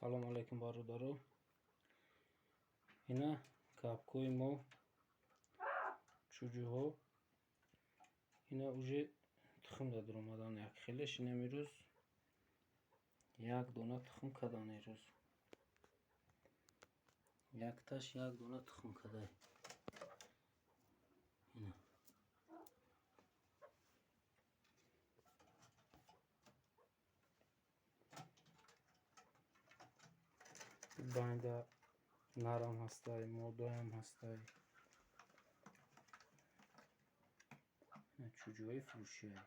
Салом алейкум, бародаро. Ина капкҳои мо, чӯҷӯҳо, ина уже тухм дар омадан. Як хелеш ина имрӯз як дона тухм кадан. Ирӯз якташ як дона тухм кадай. Ина байнда нарам ҳастай, модаам ҳастай. Чӯҷӯҳои фурӯшиай.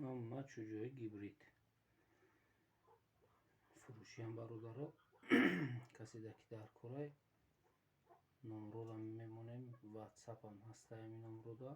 Ҳама чӯҷӯҳои гибрид фурӯшиам, бародаро. Каседа ки дар корай, номрода мемонем, ватсапам ҳастай ҳамин номрода.